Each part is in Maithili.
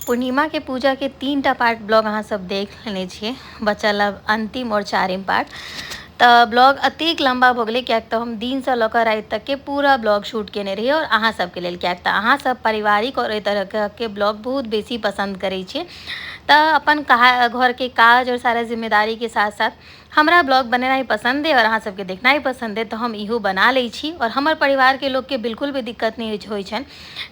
पूर्णिमाके पूजाके 3टा पार्ट ब्लॉग अहाँ सब देख लेने छियै, बचल अब अंतिम आओर 4म पार्ट। तऽ ब्लॉग अतेक लम्बा भऽ गेलै किएक तऽ हम दिनसँ लऽ कऽ राति तकके पूरा ब्लॉग शूट केने रहियै आओर अहाँ सबके लेल, किएक तऽ अहाँ सब पारिवारिक आओर एहि तरहके ब्लॉग बहुत बेसी पसन्द करै छियै। तऽ अपन घरके काज आओर सारा जिम्मेदारीके साथ साथ हमरा ब्लॉग बनेनाइ पसन्द अइ आओर अहाँ सबके देखनाइ पसन्द अइ, तऽ हम इहो बना लै छी। आओर हमर परिवारके लोकके बिल्कुल भी दिक्कत नहि होइ छनि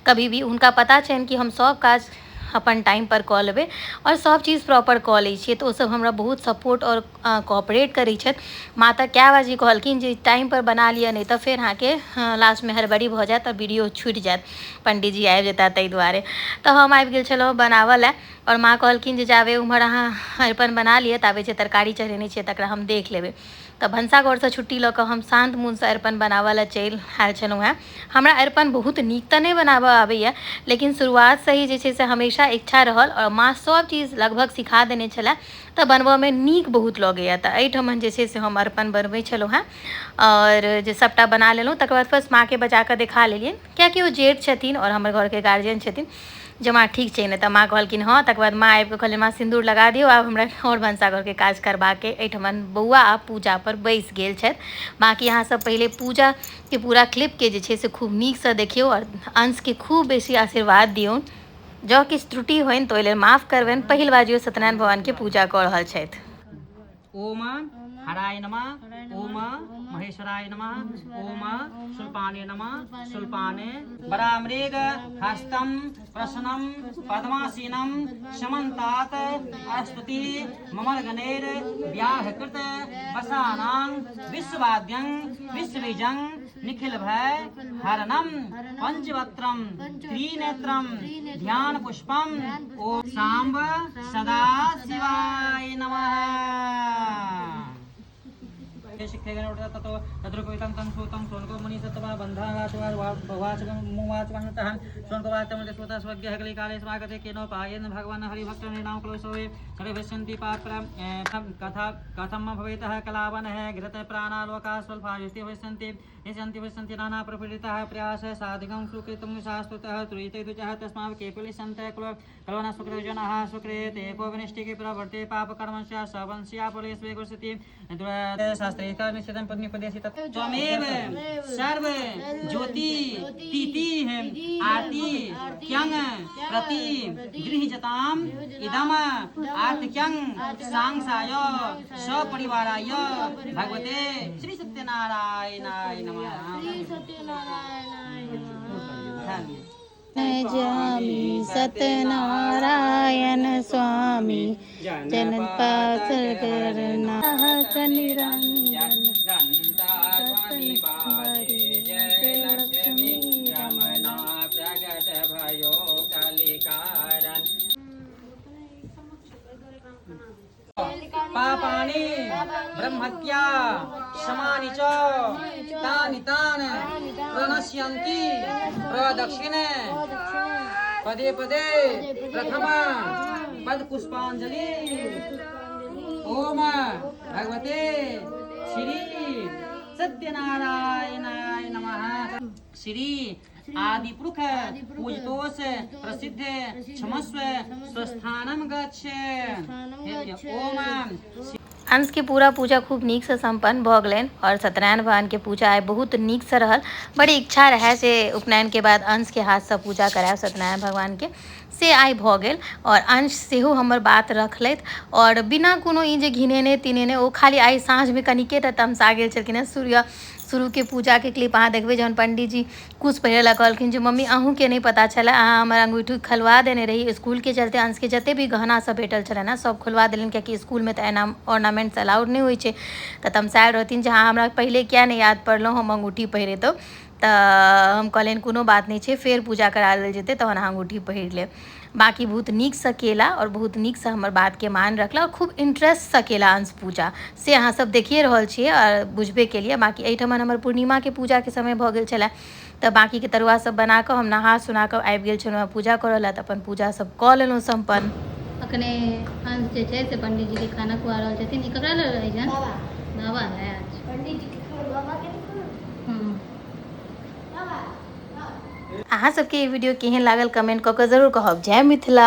कभी भी, हुनका पता छनि कि हम सब काज अपन टाइमपर कऽ लेबै आओर सब चीज प्रॉपर कऽ लै छियै, तऽ ओसब हमरा बहुत सपोर्ट आओर कोऑपरेट करै छथि। माँ तऽ कए बार कहलखिन जे टाइमपर बना लिअ, नहि तऽ फेर अहाँके लास्टमे हड़बड़ी भऽ जायत आओर वीडियो छुटि जायत, पंडीजी आबि जेता। ताहि दुआरे तऽ हम आबि गेल छलहुँ बनाबऽ लए आओर माँ कहलखिन जे जाबे उम्हर अहाँ अरिपन बना लिअ ताबे जे तरकारी चढ़ेने छियै तकरा हम देख लेबै। तऽ भनसाघरसँ छुट्टी लऽ कऽ हम शान्त मोनसँ अरिपन बनाबऽ लए चलि आयल छलहुँ हेँ। हमरा अरिपन बहुत नीक तऽ नहि बनाबऽ आबैए, लेकिन शुरुआतसँ ही जे छै से हमेशा इच्छा रहल आओर माँ सब चीज लगभग सिखा देने छलै, तऽ बनबऽमे नीक बहुत लगैए। तऽ एहिठमन जे छै से हम अरिपन बनबै छलहुँ हेँ आओर जे सबटा बना लेलहुँ तकर बाद फर्स्ट माँके बजाकऽ देखा लेलियनि, कियाकि ओ जेठ छथिन आओर हमर घरके गार्जियन छथिन, जे माँ ठीक छै ने। तऽ माँ कहलखिन हँ। तकर बाद माँ आबिकऽ कहलखिन माँ सिन्दूर लगा दियौ, आब हमरा आओर भनसाघरके काज करबाके। एहिठमन बौआ आब पूजापर बैसि गेल छथि। बाँकी अहाँ सब पहिले पूजाके पूरा क्लिपके जे छै से खूब नीकसँ देखियौ आओर अंशके खूब बेसी आशीर्वाद दियौन। जँ किछु त्रुटि होइन तऽ ओहि लेल माफ करबनि। पहिल बार जे सत्यनारायण भगवानके पूजा कऽ रहल छथि। ओम हराय नमः, ओम महेश्वराय नमः, ओम शूलपाणे नमः, शूलपाणे बरामृग हस्तम प्रसन्नम पद्मासीनम समन्तात स्तुति ममलगणैर व्याहकृत वसानां विश्ववाद्यं विश्वबीजं निखिल भय हरणम पंचवक्त्रम त्रिनेत्रम ध्यान पुष्पम ओम सांब सदा शिवाय नमः। यशन्ति वसन्ति नाना प्रपीडितः प्रयास साधिकं सुकृतं शाश्वतः त्रुयते द्विजः तस्मात् केपलिसन्त कलवना सुकृतजनः सुकृते को विनिष्टिके प्रवर्ते पापकर्मस्य सवंश्या फलेष्वे गुसति शास्त्रे निश्चितं पत्नी पदेशि त्वमेव सर्व ज्योति तीतिः आरती क्यं प्रति गृहजताम् इदम आर्तिक्यं सांसाय सपरिवाराय भगवते श्री सत्यनारायणाय नमः। जामि सत्यनारायण स्वामी जन पासल करना निरंजन जय लक्ष्मी रमना प्रगट भयो कलिकारन पापानि ब्रह्मत्या समानि च तानि तान् प्रणश्यन्ति प्रदक्षिणे पदे पदे प्रथम पद पुष्पांजलि ओम भगवते श्री सत्यनारायणाय नमः। श्री आदिपुरुष पूजितोष प्रसिद्ध क्षमस्व स्वस्थानं गच्छ। ओम अंशके पूरा पूजा खूब नीकसँ सम्पन्न भऽ गेलनि आओर सत्यनारायण भगवानके पूजा आइ बहुत नीकसँ रहल। बड़ी इच्छा रहए जे उपनयनके बाद अंशके हाथसँ पूजा करायब सत्यनारायण भगवानके, से आइ भऽ गेल। आओर अंश सेहो हमर बात रखलथि आओर बिना कोनो ई जे घिनेने तिनेने, ओ खाली आइ साँझमे कनिकेटा तमसा गेल छलखिन हेँ। सूर्य शुरूके पूजाके क्लिप अहाँ देखबै, जहन पंडीजी कुश पहिरै लए कहलखिन जे मम्मी अहूँके नहि पता छलै, अहाँ हमर अंगूठी खोलवा देने रही। स्कूलके चलते अंशके जते भी गहना सब भेटल छलनि हेँ सब खोलवा देलनि, कियाकि स्कूलमे तऽ एना ऑर्नामेंट्स अलाउड नहि होइ छै। तऽ तमसायल रहथिन जे अहाँ हमरा पहिले किया नहि याद पड़लहुँ हम अंगूठी पहिरेतहुँ। तऽ हम कहलियनि कोनो बात नहि छै, फेर पूजा करा लेल जेतै तहन अहाँ अंगूठी पहिर लेब। बाँकी बहुत नीकसँ केला आओर बहुत नीकसँ हमर बातके मान रखला आओर खूब इन्ट्रेस्टसँ केला अंश पूजा, से अहाँ सब देखिए रहल छियै आओर बुझबे केलियै। बाँकी एहिठमन हमर पूर्णिमाके पूजाके समय भऽ गेल छलै, तऽ बाँकीके तरुआ सब बनाकऽ हम नहा सुना कऽ आबि गेल छलहुँ हेँ पूजा करऽ लए, तऽ अपन पूजा सब कऽ लेलहुँ सम्पन्न। अखने अंश जे छै से पंडीजीके खाना खुआ रहल छथिन। ई ककरा लए रहै छनि? बाबा लए। अहाँ सबके ई वीडियो केहन लागल कमेंट कऽ कऽ जरूर कहब। जय मिथिला।